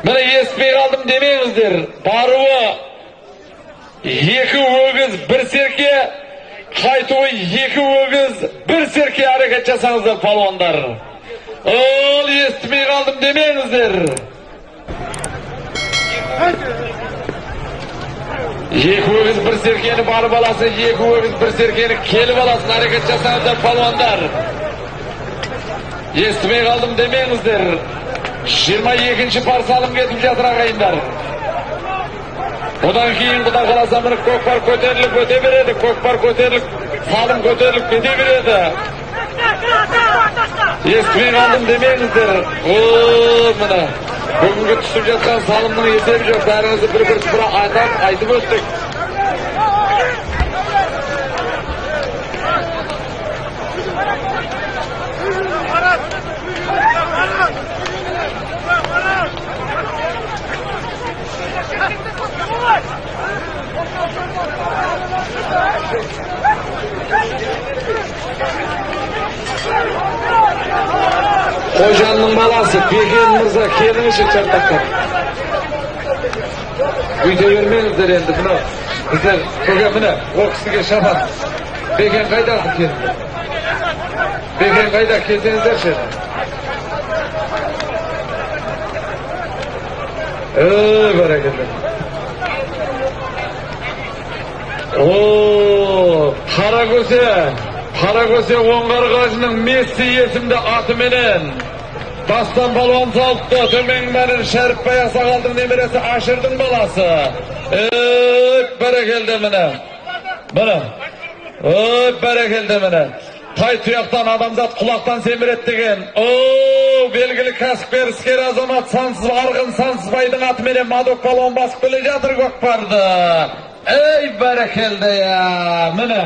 Міне естімей қалдым демеңіздер. Баруы 2 өгіз 1 серке, қайтуы 2 өгіз 1 серке әрекет жасаңыздар палуандар. Ол естімей қалдым демеңіздер. 2 өгіз 1 серкені барып аласың, 2 өгіз 1 серкені келіп аласың, әрекет жасаңыздар палуандар. Естімей қалдым демеңіздер. 22-ші пар салым кетіп жатыр ағайындар. Одан кейін құда қаласа міне көкпар көтеріліп өте береді, көкпар көтеріліп, салым көтеріліп кете береді. Естімей қалдым демеңіздер. О, міне бүгінгі түсіп жатқан салымның есебі жоқ. Бәріңізді бір-бір сыпыра айтып өттік. Қожанның баласы Бекен мырза, келіңізші чартақтан. Бүйте бермеңіздер енді мынау. Біздер көке міне, ол кісіге шапан. Бекен қайдасың келіңдер? Бекен қайда, келсеңіздерші. Ей, бәрекелді. О, Қаракөсе, Қаракөсе Оңғар қажының Месси есімді атыменен Дастан палуан салыпты. Төмен мәнін Шәріпбай ақсақалдың немересі Ашырдың баласы. Ей, бәрекелді міне. Міне. Ей, бәрекелді міне. Тай тұяқтан адамзат құлақтан семірет деген. О, белгілі кәсіпкер, іскер азамат Сансыз Арғын Сансызбайдың атыменен Мадок палуан басып келе жатыр көкпарды. Ей, бәрекелді я, міне.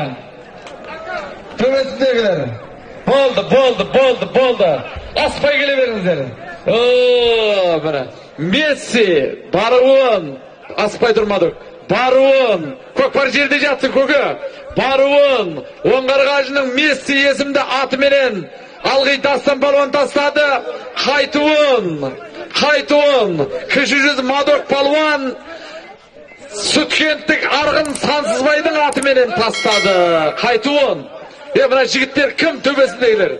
Төбесіндегілер. Болды, болды, болды, болды. Аспай келе беріңіздер. О, міне. Месси, баруын. Аспай тұрмадық. Баруын. Көкпар жерде жатсын, көке. Баруын. Оңғар қажының Месси есімді атыменен алғи Дастан палуан тастады. Қайтуын. Қайтуын. Кіші жүз Мадок палуан Сүткенттік Арғын Сансызбайдың атыменен тастады. Қайтуын. Мына жігіттер кім төбесіндегілер?